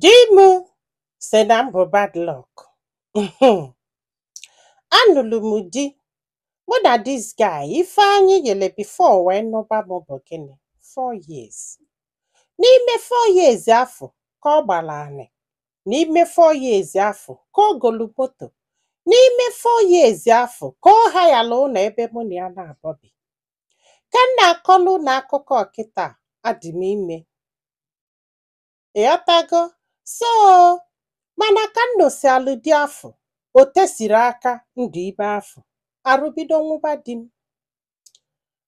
Di m sị na m bụ bad luck. Anụlụ m di mụ na this guy ife anyị yele before wee nụba m bụ gịnị? 4 years. N'ime 4 years afọ ka ọ gbara anị, n'ime 4 years afọ ka o golu moto, n'ime 4 years afọ ka ọ hayala ụlọ ebe mụ na ya na-abọ bi. Ka m na-akọlụ unu akụkọ kịta, adị m ime. Ịghọtago? So mana ka m nụsịalụ di afọ, o tesiri aka ndụ ime afọ, arụ bido nwụba di m.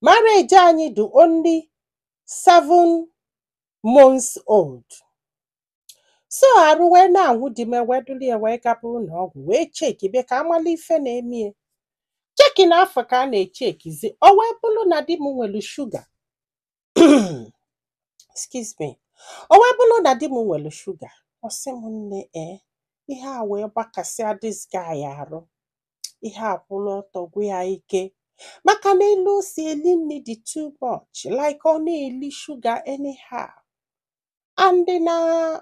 Marriage anyị dị only 7 months old. So arụ wee na-anwụ di m, wee duru ya wee gaba ụlọ ọgwụ wee chekibe ka amala ife na-eme ya. Checking afọ ka a na-echekizi, o wee bụrụ na di m nwere shuga. Excuse me. O wee bụrụ na di m nwere shuga. Ọ sị m, nne, ee, ihe a wee gbakasịa this guy arụ. Ihe a kwụrụ ọtọ gwụ ya ike maka na elu o si eli nri dị too much, like ọ na-eli shuga anyhow, and na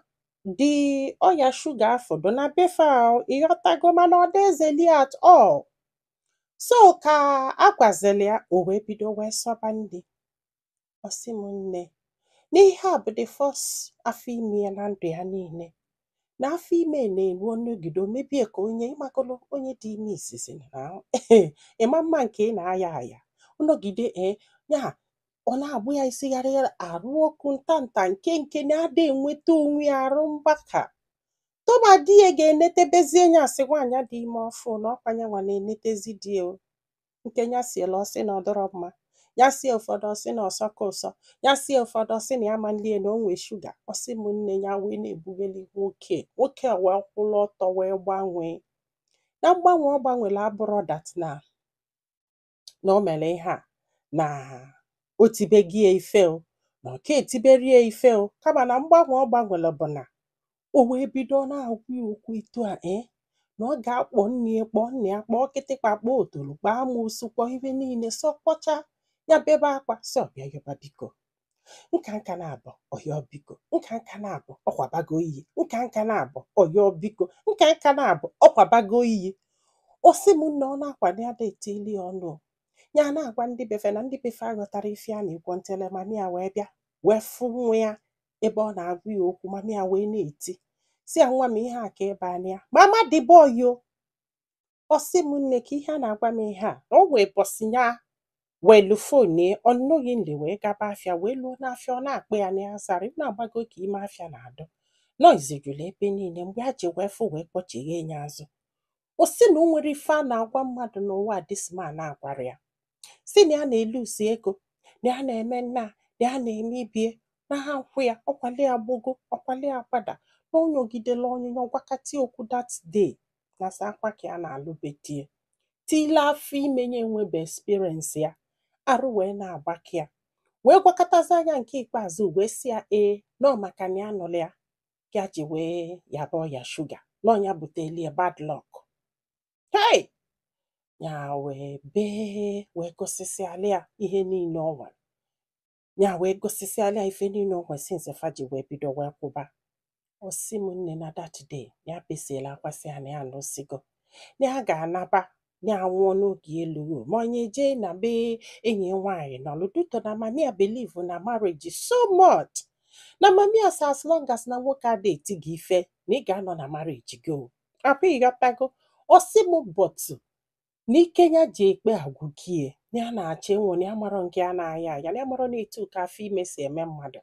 the ọya shuga afọ dị na befa o, ịghọtago? Mana ọ dezeli at all. So ka a gwazili ya, o wee bido wee sọba nri. Ọ sị m, nne, n'ihe a bụ the first afọ ime ya na ndụ ya niile, na afọ ime na-eru ọnụgide o mebie ka onye ịmagolo onye dị ime izizi na ịma mma nke ị na-aya aya ọnọgide, ee, ya ọ na-agbụ ya isi gharịgharị, arụ ọkụ ntanta nke na-ada enweta onwe ya, arụ mgbaka tụma. Di ya ga-enetebezie ya, asị nwaanyị dị ime ọfụ na ọkwa ya nwa na-enetezi di ya o. Nke ya siela, ọsị na ọ dọrọ mma. Ya sie ụfọdụ, ọsị na ọsọka ụsọ. Ya sie ụfọdụ, ọsị na ya ma nlie na o nwee shuga. Ọsị m, nne, ya wee na-ebugheli nwoke. Nwoke a wee kwụrụ ọtọ wee gbanwee. Na mgbanwe ọ gbanwere abụrọ that na o mere ihe a na o tibegi ya ife o, na ọ ka etiberi ya ife o, kama na mgbanwe ọ gbanwere bụ na o wee bido na-agwa ya okwu etu a, ee, na ọ ga-akpọ nne ya, kpọọ nna ya, kpọọ kịtịkpa, kpọọ otolo, kpọọ amoosu, kpọọ ife niile, sọ kpọcha ya, bebe akwa, sị ọbịa yọba biko. Nka nka na-abụ ọyọ biko, nka nka na-abụ ọkwabago iyi, nka nka na-abụ ọyọ biko, nka nka na-abụ ọkwabago iyi. Ọ sị m na ọ na-akwado ya da etili ya ọnụ o. Ya na-agwa ndị befe na ndị befe aghọtara ife a na-ekwu ntele. Mami ya wee bịa wee fụ nwa ya ebe ọ na-agwa ya okwu. Mami ya wee na-eti, si ya, nwa m, ihe a ka ebe anya ya mama dị boy o. Ọ sị m, nne, ka ihe a na-agwa m ihe a na o wee bọsị ya welu phone unknowingly wee gaba afịa, wee luo n'afịa, ọ na-akpọ ya na ya zara na-agbago ka ime afịa na-adọ noise juru ebe niile. Mgbe a ji wee fụ wee kpọchighe ya azụ, o sị na o nwere ife a na-agwa mmadụ n'ụwa a this man agwara ya, si na ya na-elusi ego, na ya na-eme nna, na ya na-eme ibie, na ha nkwụ ya ọkwali ya gbogo, ọkwali ya gbada, na o nyogidela onyinyo gwakati okwu that day na sa akwa ka ya na-alụbe die tile afọ ime ya enwebe experience ya, arụ wee na-agbake ya, wee gwakọtazi anya nke ikpeazụ, wee sị ya ee, nọ maka na ya nụrụ ya ka ya ji wee yaba ọya shuga, na ọnya butelie bad luck. Hey! Ya wee bee, wee gosisiala ya ihe niile ọ nwere. Ya wee gosisiala ya ife niile o nwere since fa ji wee bido wee kwụba. Ọ sị m, nne, na that day ya besiela akwa, sị ya na ya anụsigo, na ya ga-anaba, na ya nwụọ n'oge elu, ma onye jee na be enyi ya nwaanyị nọlụ duto, na mami ya believe na marriage so much, na mami ya sị as long as na nwoke ada eti gị ife, na ị ga-anọ na marriage gị o. Akwa ịghọtago? Ọ sị m, but n'ike ya ji ekpe agwụgie na ya na-achọ ịnwụ, na ya marọ nke ya na-aya aya, na ya marọ na etu ka afọ ime si eme mmadụ.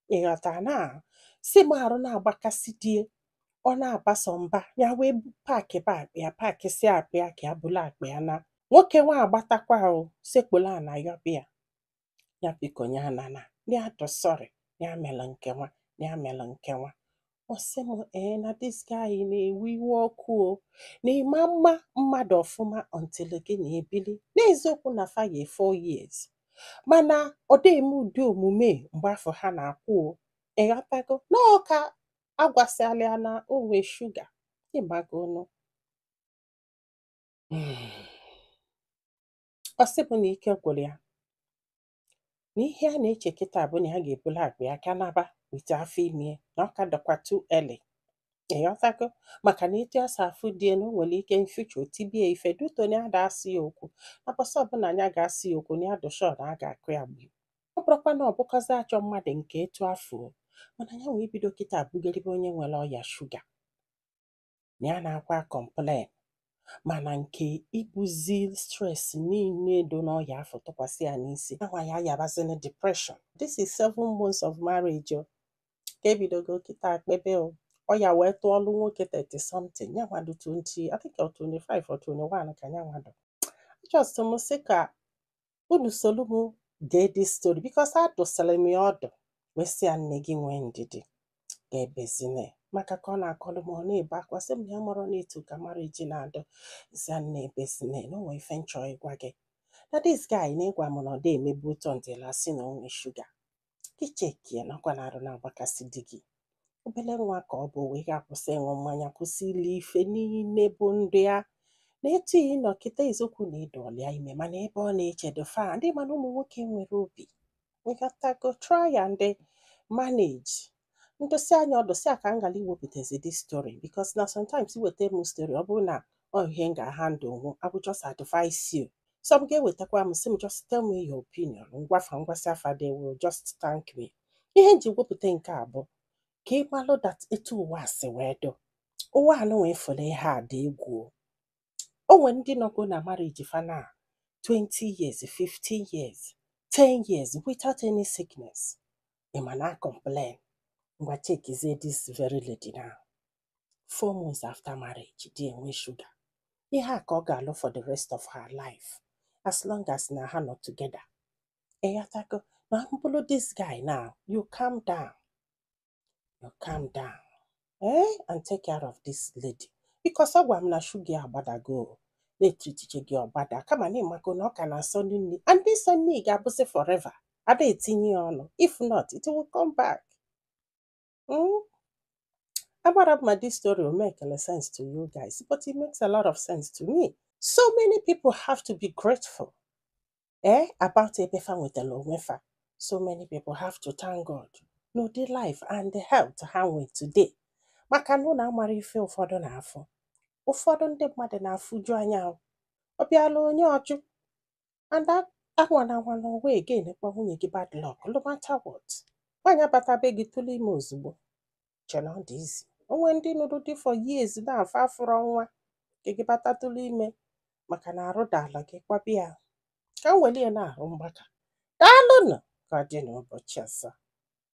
Ịghọta? Na si m arụ na-agbakasị die, ọ na-abaso mba ya, wee pack ba akpa ya, packịsịa akpa ya ka ya bulu akpa ya na nwoke nwa agbatakwa o sekpolo ana yọbịa ya, biko, ya anana, ya dụ sorry, ya melụ nke nwa, ya melụ nke nwa. Ọ sị m, ee, na this guy na-ewe iwe ọkụ o, na ịma mma mmadụ ọfụma until gị na ebili. N'eziokwu na fa yi 4 years, mana ọ dị eme ụdị omume mgbe afọ ha na-akwụ o. Ịghọtago? Nọọ ka agwasịala ya na o nwee shuga, ịmagonu. Ọ sị m na ike gwụrụ ya, na ihe a na-eche kịta bụ na ya ga-ebulu akpa ya ka naba. With afọ ime na ọ ka dịkwa too early, ịghọtago? Maka na etu esi afụ di ya, na o nwere ike in future o tibie ife duto na ya da asị ya okwu na bọsị ọbụla ya ga-asị ya okwu na ya dị sure na a ga-akụ ya gbu. Ọ bụrụkwa na ọ bụkọzi ajọ mmadụ nke etu afọ o, mana ya wee bido kịta bugaribe onye nwere ọya shuga na ya na-akwa complain, mana nke ibuzi stress niile dị n'ọya afọ tụkwasị ya n'isi anwa ya yabazini depression. This is 7 months of marriage o, ka ebidogo kịta kpebe o. Ọ ya wee tụọlụ nwoke 30 something, ya nwado 20, I think, or 25 or 21 ka ya nwado. Just m sị ka unu solu m gee this story because a dụsịrị m ya ọdụ wee sị ya, nne, gị nwee ndidi, ga-ebezine, maka ka ọ na-akọlụ m, ọ na-ebe akwa, sị m na ya marọ na-etu ka marriage na-adụ. Sị ya, nne, ebezine, na o nwee ife nchọ ịgwa gị, na this guy na ịgwa m na ọ dị emebu ụtọ ntịla sị na o nwee shuga gị chekie nakwa na arụ na-agbakasị di gị. Obele nwa ka ọ bụ wee ga-akwụsị ịṅụ mmanya, kwụsị ili ife niile bụ ndụ ya na etu ị nọ kịta. Eziokwu na ịdọọlịa ime, mana ebe ọ na-echedo fa ndị, mana ụmụ nwoke nwere obi, ịghọtago? Try and manage. Ndosi anya ọdụ si a ka m gara iwepụtazi this story because na sometimes iweta m story, ọ bụrụ na ọ ihe m ga-handle onwe, I will just advise you. Some ga-ewetakwa m sị m, "Just tell me your opinion." Ngwafa ngwasị afa, they will just thank me. Ihe m ji wepụta nke a bụ ka ị malụ that etu ụwa si wee dụ, ụwa anụnwa efere ihe a dị egwu o. O nwere ndị nọgo na marriage fa na 20 years, 15 years, 10 years without any sickness. Ị ma na complain? Ngwa, chekizie this very lady now. 4 months after marriage, di enwe sugar. Ihe a ka ọ ga-alụ for the rest of her life, as long as na ha nọ together, ịghọtago? Na mbụlụ this guy now, you calm down, you calm down, eh, and take care of this lady, because ọ gwa m na shuga ya agbadago o. Na-etritiche gị ọgbada, kama na ịmago na ọ ka na-asọ nri, and this nri ga-abụzi forever. Ada etinye ya ọnụ, if not, it will come back. Agbara m ma this story will make a sense to you guys, but it makes a lot of sense to me. So many people have to be grateful, eh, about ebe fa nwetara onwe fa. So many people have to thank God n'ụdị life and the health ha nwe today, maka na ụnụ amara ife ụfọdụ na-afụ. Ụfọdụ ndị mmadụ na-afụju anya o. Ọ bịala onye ọjụ and anwana anwana ụwa again, kpọ nwunye gị bad luck. No matter what, nwaanyị abata be gị tụlụ ime ozugbo, che na ọ dị izi. Onwe ndị nụrụ di for years na-afọ afụrọ nwa nke gị bata tụlụ ime maka na arụ dala gị kwabịa ya ka m welie na-arụ mgbaka. Daalụnụ, ka ọ dị n'ụbọchị ọzọ.